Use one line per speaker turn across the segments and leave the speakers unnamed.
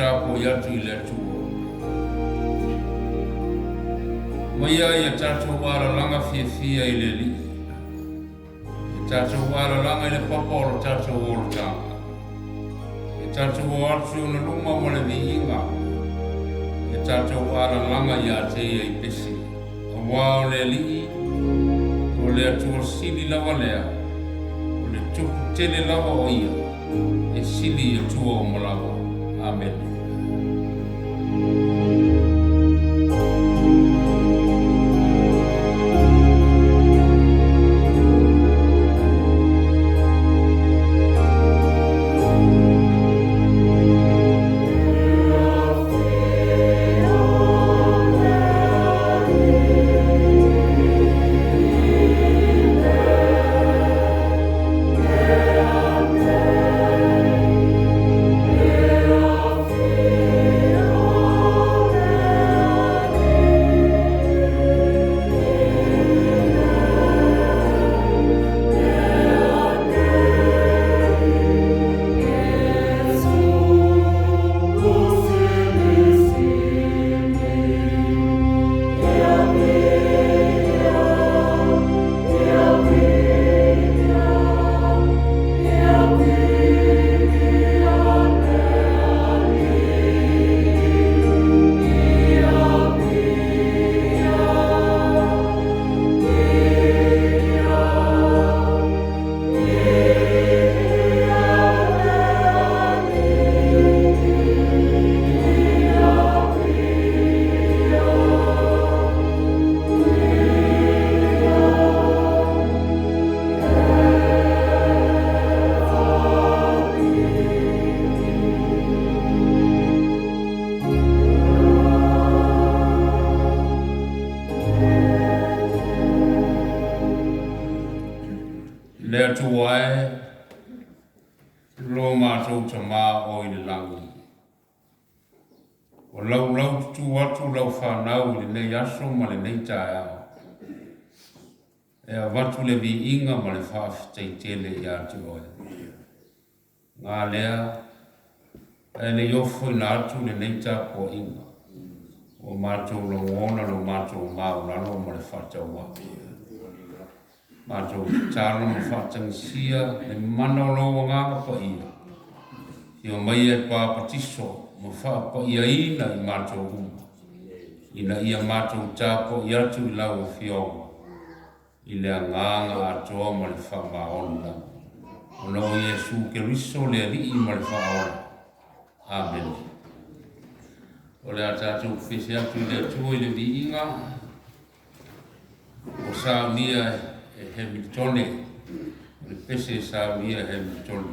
tapuai atu i le Atua. Maia ia tatou alalaga fiafia i le Alii, ia tatou alalaga i le papa o lo tatou olataga, ia tatou o atu i ona luma ma le viiga, ia tatou alalaga ia te ia i pese, aua o le Alii, o le Atua sili lava lea, o le Tupu tele lava o ia, e sili i Atua uma lava. Amene. Le Atua e, lo matou Tama o i le lagi, ua laulaututu atu lau fanau i lenei aso ma lenei taeao, e avatu le viiga ma le faafetai tele ia te oe. Gā lea, ae le i ofoina atu lenei tapuaiga, ua matou lagona lo matou maualalo ma le faatauvaa. Matou tatalo ma faatagisia le mana o lou Agaga Paia, afio maia e papatiso ma faapaiaina i matou uma, ina ia matou tapuai atu i lau Afioga i le agaga atoa ma le faamaoni lava, ona o Iesu Keriso le Alii ma le Faaola. Amene. O le a tatou pese atu i le Atua i le viiga ua saunia e Hamiltone, o le pese e saunia e Hamiltone.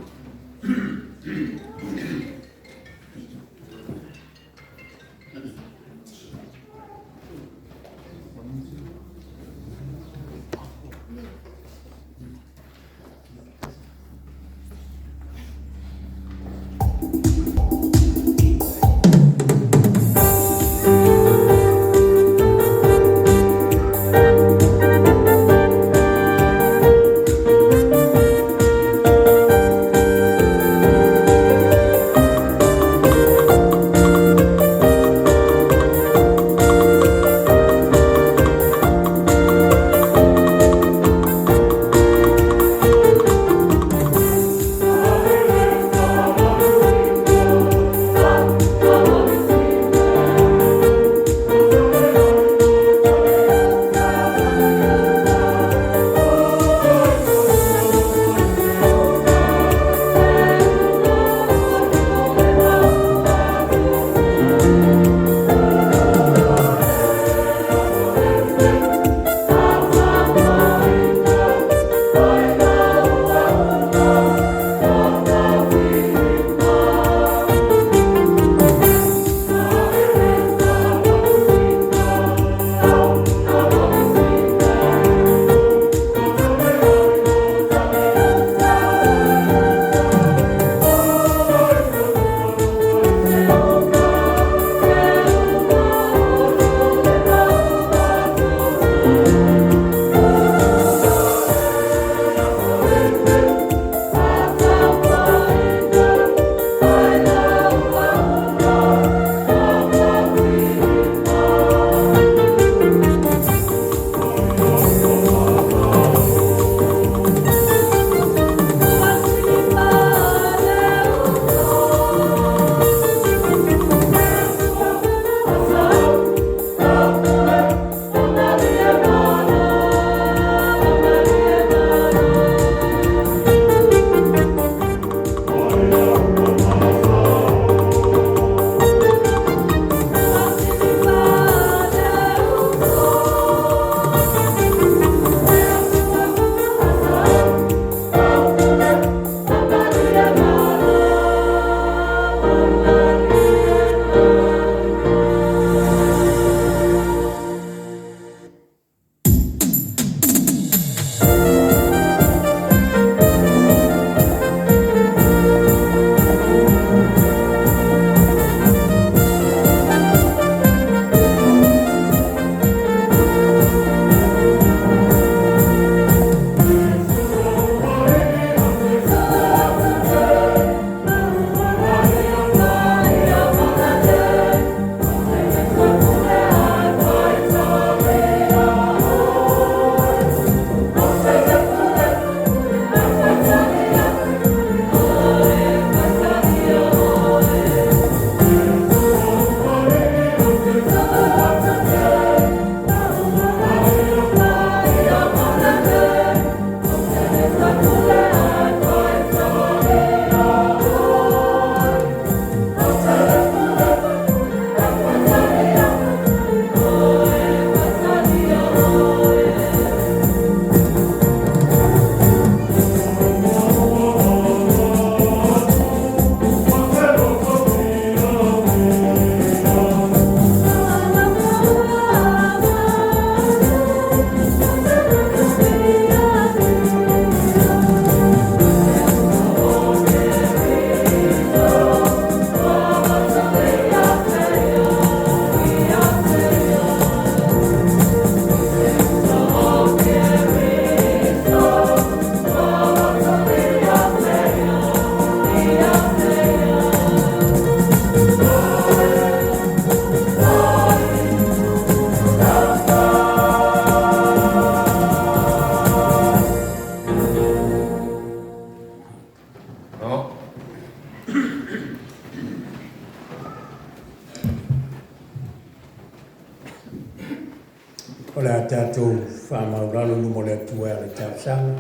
O le a tatou faamaulalo i luma o le Atua e ala i talosaga.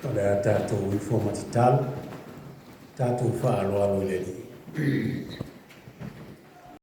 O le a tatou ifo ma tatalo, tatou faaaloalo i le Alii.